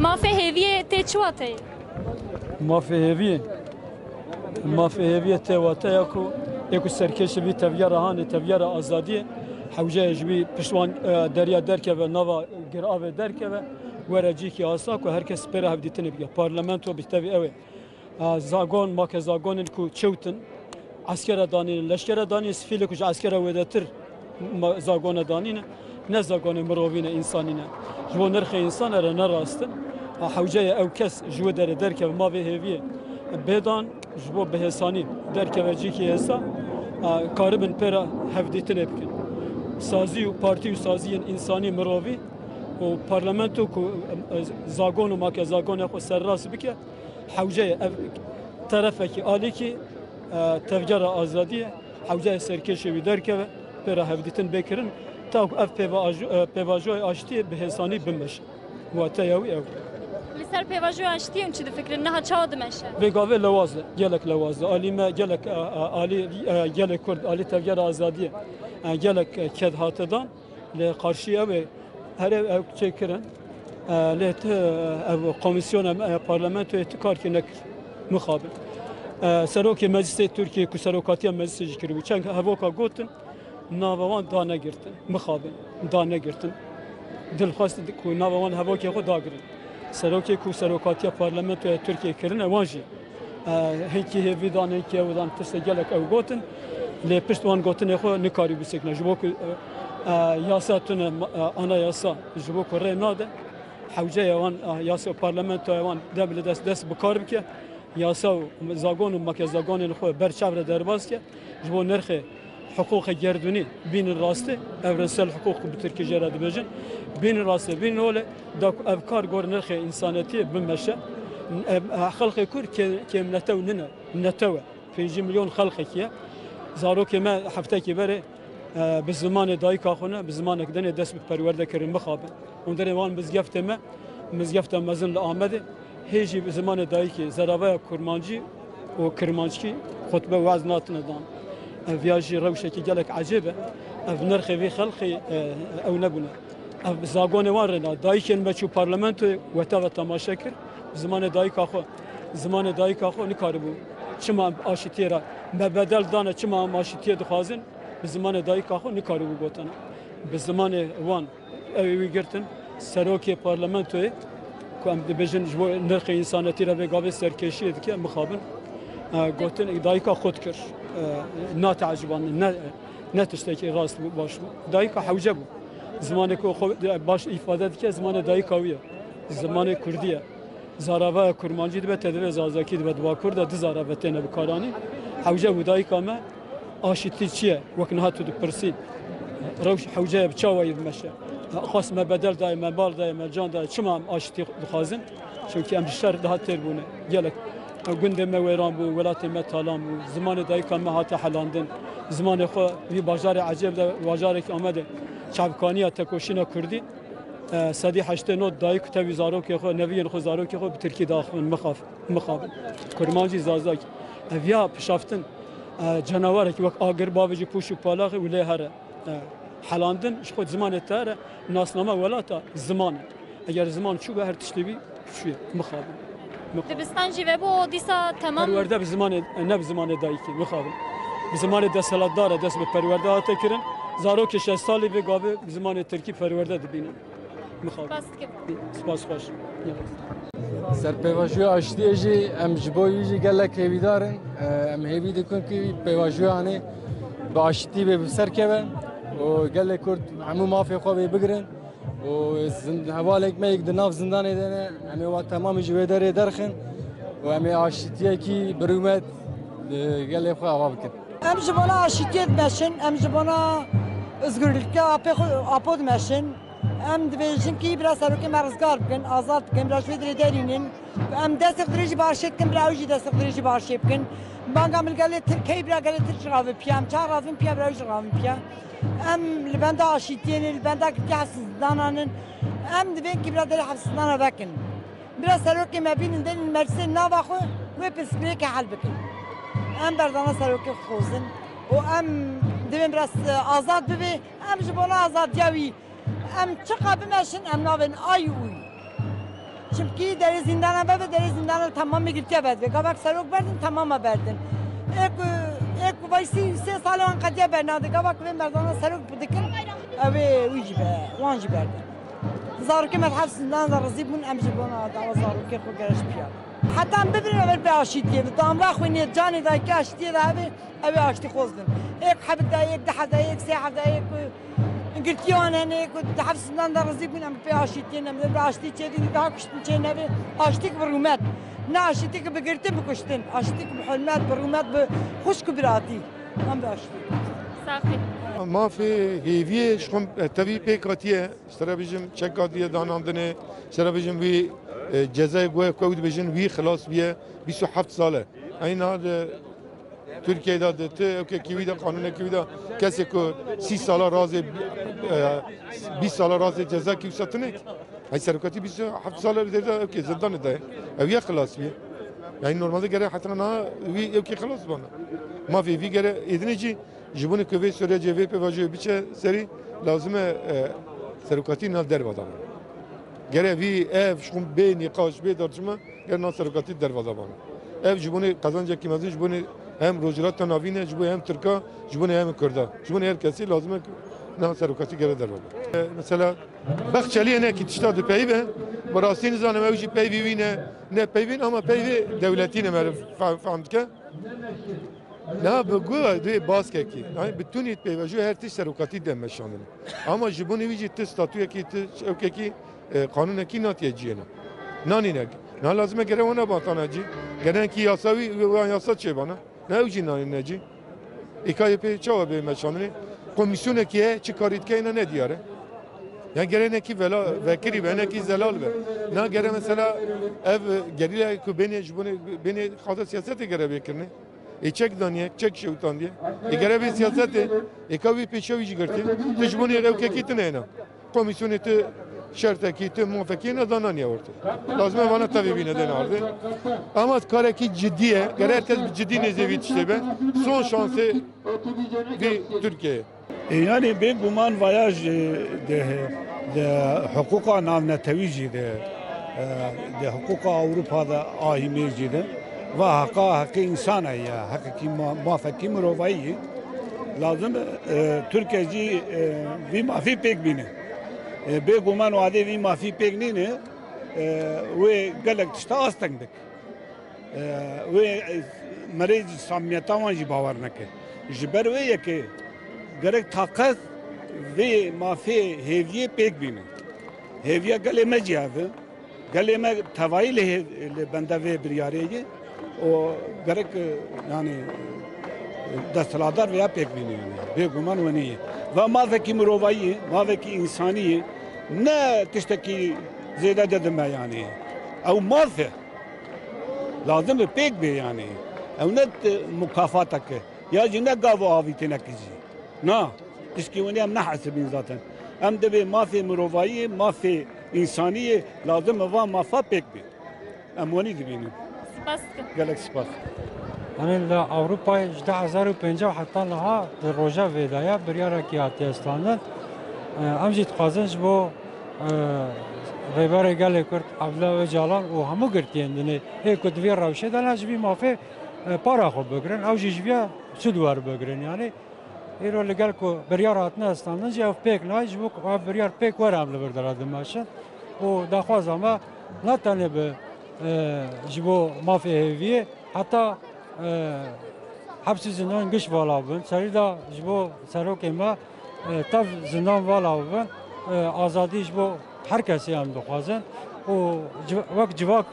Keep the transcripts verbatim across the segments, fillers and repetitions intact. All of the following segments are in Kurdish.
Mafê hêviyê tê çi wateyê? Mafê hêviyê. Mafê hêviyê tê wateya ku ê ku serkêşê vî tevgera hanê, tevgera azadiyê, hewce ye ji wî piştwan, e, derya derkeve, nava giravê derkeve, were cîkî asa ku her kes pê re hevdîtinê bike. Parlamento bi tevî ew ê. E, zagon, make zagonên ku çewt in, eskere danînin, leşkere danînin, sifîlê ku ji eskere wêdetir ma-, zagone danîne, ne zagonê mirovî ne, însanî ne. Ji bo nirxê însan ere ne rast in. A, hewce ye ew kes ji wê derê derkeve, ma vê hêviyê bêdan, ji bo bihêsanî derkeve cîkî hêsa, a, karibin pê re hevdîtinê bikin. Sazî û partî û saziyên însanî, mirovî û parlamento ku, e, zagon û make zagonê xwe serrast bike, hewce ye ev terefekî alîkî, e, tevgera azadiyê, hewce ye serkêşê wî derkeve, pê re hevdîtin bê kirin, ta ku ev pêvajo-, e, pêvajoyê aştiyê bi hêsanî bimeşe. Wateya wî ew. Li ser pêvajoya aştiyê hûn çi difikirin? Niha çawa dimeşe? Vê gavê lewaz e, gelek lewaz e. Alî me gelek, e, e, alî, e, gelê Kurd, alî tevgera azadiyê, e, gelek, e, ked hate dan. Lê qarşî ew ê, her ev, ew çêkirin. E, lê ti, ev komîsyona me, e, parlamentoyê ti karkî nekir. Mixabin. E, serokê Meclisê Tirkiyê ku serokatiya Meclisê jî kiribû, çend hevoka gotin, nava wan danegirtin. Mixabin. Danegirtin. Dilxwest ku nava wan hevokê xwe dagirin. Serokê ku serokatiya parlamentoya Tirkiyê kirine, wan jî E, hinkî hêvî dan, hinkî ew dan, tiştê gelek ew gotin. Lê pişt wan gotinê xwe nikarî bisekine. Ji bo ku, e, e, yasa tune, ma-, e, anayasa ji bo ku rê nade, hewce ye wan, e, yasa parlamentoya wan dem li dest, dest bi kar bike. Yasa û zagon û make zagonên xwe ber çav re derbas ke. Ji bo nirxê hiqûqê gerdûnî bînin rastê, evrensel hiqûq bi tirkî jê re dibêjin, bînin rastê, bînin holê, da ku ev kar gor nirxê însanetiyê bimeşe. Em, xelkê Kurd kê-, kêmnetew nine, netew e. Pêncî milyon xelkekî ye. Zarokê me heftekî berê, e, bi zimanê dayika xwe ne, bi zimanek dinê dest bi perwerde kirin, mixabin. Hundirê wan mizgeftê me, mizgefta mezin li Amedê, hê jî bi zimanê dayikê, zeravaya kurmancî û kirmanckî xutbe û we'z natine dan. Ev ya jî rewşekî gelek ecêb e. Ev nirxê vî xelkê, e, ew nebûne. Ev zagonê wan rêna. Dayikên me çû parlamentoyê, weta ve temaşe kir. Bi zimanê dayika xwe, zimanê dayika xwe nikaribû. Çima em aşitiyê re me bedel dane, çima em aşitiyê dixwazin? Bi zimanê dayika xwe nikaribû gotana. Bi zimanê wan. Ew ê wî girtin, serokê parlamentoyê, ku em dibêjin ji bo nirxê însanetî re vê gavê serkêşiyê dike, mixabin. E, gotin, dayika xwe dikir. E, nateecibandin, ne, ne tiştekî rast bû, baş bû. Dayika hewce bû. Zimanê ku xwe baş îfade dike, zimanê dayika wî ye. Zimanê kurdî ye. Zaravaya kurmancî dibe, te divê zazakî dibe, di bakur de du zarave têne bikaranîn. Hewce bû dayika me, aşitî çi ye? Wek niha tu dipirsî, rewş hewce ye, bi çawa yê bimeşe? Xwest me bedel daye, me mal daye, me can daye, çima em aşitî dixwazin? Çimkî em ji şer daha têr bûne. Gelek gundê me wêran bû, welatê me talan bû, zimanê dayika me hate helandin. Zimanê xwe vî bajarê ecêb de, bajarekî Amedê, çavkaniya tekoşîna kurdî. E, sedî heştê nod dayik û tevî zarokê xwe, neviyên xwe, zarokê xwe bi tirkî diaxivin, mixaf-, mixabin. Kurmancî, zazakî. Ev ya pişaftin, e, cenawerekî wek agir bavêjî pûş û palaxê û lê here. E, helandin ji xwe zimanê te here, nasnama welata ziman e. Eger ziman çû be, her tiştê wî çûye, mixabin. Mixabin. Dibistan jî vebû, dîsa temam. Perwerde bi zimanê, ne bi zimanê dayikê, mixabin. Bi zimanê desthilatdar e, dest bi perwerde hate kirin. Zarokê şeş salî vê gavê bi zimanê tirkî perwerde dibînin. Mixabin. Spas dikim. Spas xweş. Ser pêvajoya aştiyê jî em ji bo wî jî gelek hêvîdar in. Em hêvî dikin ku pêvajoya anê bi aştî bê bi ser keve û gelê Kurd hemû mafê xwe bê bigirin. Û zind-, hevalek me yek di nav zindanê de ne, em ê wa temamî ji wê derê derxin û em ê aşitiyekî bi rûmet, e, gelê xwe ava bikin. Em ji bona aşitiyê dimeşin, em ji bona özgürlükê apê xwe, apo dimeşin. Em dibêjin kî bira serokê me rizgar bikin, azad bikin, bira ji wê derê derînin. Em destê xwe dirêjî bi arşê dikin, bira ew jî destê xwe dirêjî bi arşê bikin. Banga min gelê Tirkey, bira gelê Tirk jî ravin piya, em çawa ravin piya, bira ew jî ravin piya. Em li benda aşitiyê ne, li benda girtiya hevsizdanan in. Em divên kî bira derê hevsizdanan vekin. Bira serokê me bînin, derîn meclisê nava xwe, wê pirsgirêkê hel bikin. Em berdana serokê xwe xwezin û em divên bira s-, azad bibe, em ji bona azadiya wî, em çiqa bimeşin, em nabên ay û wî. Çimkî derê zîndana veve, derê zîndana tamamê girtiye vedibê. Gavak serok berdin, tamama berdin. Ê ku, ê ku vay sî sê sal wan qediya bernade. Gavak vê merdana serok bidikin, ew ê wî jî be, wan jî berdin. Zarokê me di heft zindan de rizî bûn, em jî bona dawa zarokê xwe gereş piya. Heta em bibirin, em ê pê aşîtiyê bi damla xwînê canê dayikê aşîtiyê de hebe, ew ê aştî xwezin. Ê ku hebik dayê, yek di hevdayê, yek sê hevdayê ku girtiyan hene, ku di heft zindan de rizî bûn, em pê aşîtiyê ne, em ê bi aştî çêdî, daha kuştin çê nebe. Aştîk bi rûmet. Ne aşîtîk bi girtin, bi kuştin. Aşîtîk bi hurmet, bi rûmet, bi xwişk û biratî. Em bi aştî. Saxî. Mafê hêviyê ji xwe, e, tevî pêk hatiye. Ji te re bijim çek hatiye danandinê. Ji te re bijim wî, e, cezayê ku, ku ew dibêjin wî xilas biye bîst û heft sal e. Eyna di Tirkiyeyê de di ti ewkekî wî de, qanûnekî wî de kesê ku sî sala razê, e, bîst sala razê ceza kî wisa tune kî. Hey serokatî bîst û heft sala li dêrda ewkê zindanê de ye. Ew ya xilas bî. Yani normalde gere heta niha wî ewkê xilas bana. Mafê vî gere êdinê jî ji bo ku vê sürecê vê pêvajoyê biçe serî lazim e, e, serokatî nav derva da bana. Gere vî ev ji xwe bê nîqaş, bê tartışma, gere nav serokatî derva da bana. Ev ji bo qezencekî mezin, ji bo hem Rojhilata Navîn e, ji bo hem Tirka, ji bo hem Kurda, ji bo her kesî lazim e ku nav serokatî gere derva da. E, mesela Bexçelî hinekî tişta dipeyive, bi rastî nizanim ew jî peyvî wî ne, ne peyvîn ama peyvê dewletî ne, me fe-, fehm dike. Niha bi guya duyê baskekî, yani bi tunî peyvajo her tişt serokatî de meşandin. Ama ji bo wî jî ti statuyekî, ti ewkekî, e, qanûnekî natiye ciyê ne. Nanîne. Niha lazim e gere wana batana cî. Gere ki yasa wî, wan yasa çêbana. Ne ew jî nanîne cî. Ê ka yê pê çawa bê meşandinê? Komîsyonekî ye, çi karî dike, îna ne diyar e. Ya gere nekî vela, vekirî be, nekî zelal be. Na gere mesela ev gerîla ku bênê ji bo bênê xaza siyasetê gere bê kirine. Ê çek daniye, çek şewtandiye. Ê gere bê siyasetê, ê ka wî pêşe wî jî girtiye. Tu ji bo nê ew kekî tune hêna. Komîsyonê tu şertekî, tu mafekî ne dananiye ortê. Lazim e vana tevî bîne dêne ardê. Ama karekî cidî ye. Gere her kes bi cidî nêzê vî tiştê be. Son şansê vî Tirkiyeyê. E, yani bêguman vaya jî di, di hiqûqa navnetewî jî de, e, di hiqûqa Ewropa de ahîmê jî de. Va heqa heqê însan e ya, heqekî ma-, mafekî mirovayî ye. Lazim e, e, Tirkiye jî, e, vî mafî pêk bîne. E, bêguman wadê vî mafî pêk nîne, e, wê gelek tişta asteng bik. E, wê, e, merê samimiyeta wan jî bawer neke. Ji ber wê yekê gerek taqet vê mafê hêviyê pêk bîne. Hêviya gelê me jî ev e. Gelê me tevayî li hê-, li benda vê biryarê ye û gerek, e, yani, e, desthilatdar vêya pêk bîne yani. Bêguman wenê ye. Va mafekî mirovayî ye, mafekî însanî ye. Ne tiştekî zêde de dime yani. Ew maf e. Lazim e pêk bê yani. Ew ne t-, mukafatek e. Ya jî ne gav û avîtinekî jî. Na, tişkî winî em nehesibîn zaten. Em divê mafê mirovayî, mafê însanî yê, lazim e van mafa pêk bê. Em wenî dibînin. Spas dikim. Gelek spas. Yanî li Ewropayê ji du hezar û pêncî heta niha di roja vê de ye, biryarekî hatiye standin. Em jî dixwazin ji bo, e, Rêberê Gelê Kurd Abdullah Ocalan û hemû girtiyên dinê ê ku di vê rewşê de ne ji vî mafê, e, para xwe bigirin, ew jî ji vê sûd werbigirin. Yanî Îro li gel ku biryar hatine standin jî ev pêk nayê, ji bo ku ev biryar pêk were em li vir de re dimeşin û daxwaza me ne tenê bi, e, ji bo mafê hêviyê heta, e, hepsî zindan giş vala bibin. Serî de ji bo serokê me, e, tev zindan vala bibin, e, azadî ji bo her kesê em dixwazin û civ-, wek civak,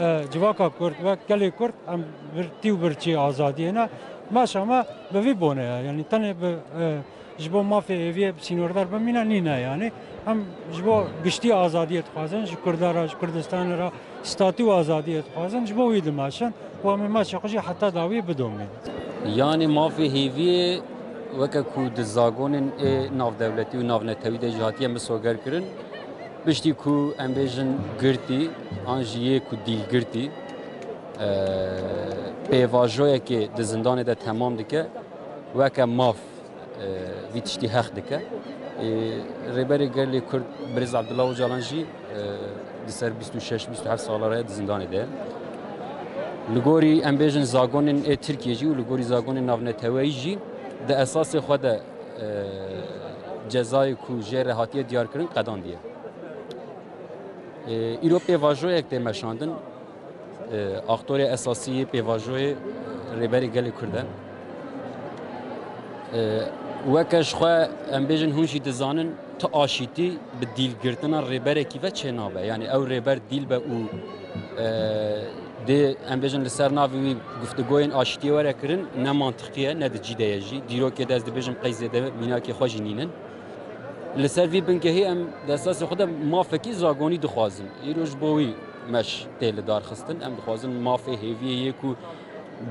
e, civaka Kurd, wek gelê Kurd em birtî û birçî azadiyê ne. Meşa me bi vî bonê ye. Yanî tenê bi, e, ji bo mafê hêviyê bi sînordar bimîne nîne yanî. Em ji bo giştî azadiyê dixwazin, ji Kurda re, ji Kurdistanê re statû û azadiyê dixwazin, ji bo wî dimeşin û em ê meşa xwe jî heta dawî bidomînin. Yanî mafê hêviyê weke ku di zagonên ê navdewletî û navnetewî de jî hatiye misoger kirin, piştî ku em bêjin girtî, an jî yê ku dîlgirtî, e, pêvajoyekê di zindanê de temam dike, weke maf, e, vî tiştî heq dike. E, Rêberê Gelê Kurd Birêz Abdullah Ocalan jî, e, di ser bîst û şeş bîst û heft sala re di zindanê de ye. Li gorî, em bêjin, zagonên ê Tirkiyê jî û li gorî zagonên navneteweyî jî di esasê xwe de, e, cezayê ku jê re hatiye diyarkirin qedandiye. E, îro pêvajoyek tê meşandin. E, aktorê esasî yê pêvajoyê Rêberê Gelê Kurd e. E, weke ji xwe, em bêjin, hûn jî dizanin, tu aşîtî bi dîlgirtina rêberekî ve çênabe. Yanî ew rêber dîl be û, e, dê, em bêjin, li ser navê wî guftugoyên aşîtiyê were kirin, ne mantiqî ye, ne di cî de ye jî. Dîrokê de ez dibêjim qey zêde mînakê xwe jî nînin. Li ser vî bingehî em di esasê xwe de mafekî zagonî dixwazin. Îro ji bo wî meş tê lidarxistin. Em dixwazin mafê hêviyê yê ku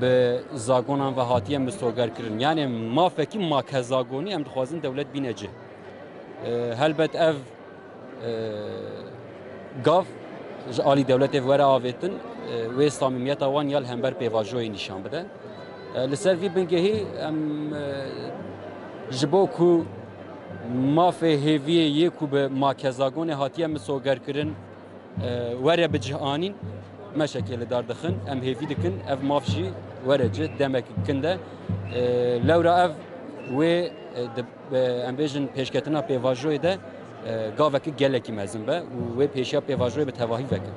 bi zagonan ve hatiye misogerkirin. Yanê mafekî makezagonî em dixwazin dewlet bîne cih. E, helbet ev, e, gav ji alî dewletê ve were avêtin, e, wê samîmiyeta wan ya li hember pêvajoyê nîşan bide. E, li ser vî bingehî em, e, ji bo ku mafê hêviyê yê ku bi makezagonê hatiye misogerkirin, e, were bi cih anîn, meşekê li dar dixin, em hêvî dikin, ev maf jî were cih, demek kin de. E, lewra ev wê, e, di, e, em bêjin pêşketina pêvajoyê de, e, gavekî gelekî mezin be û wê pêşiya pêvajoyê bi tevahî vekin.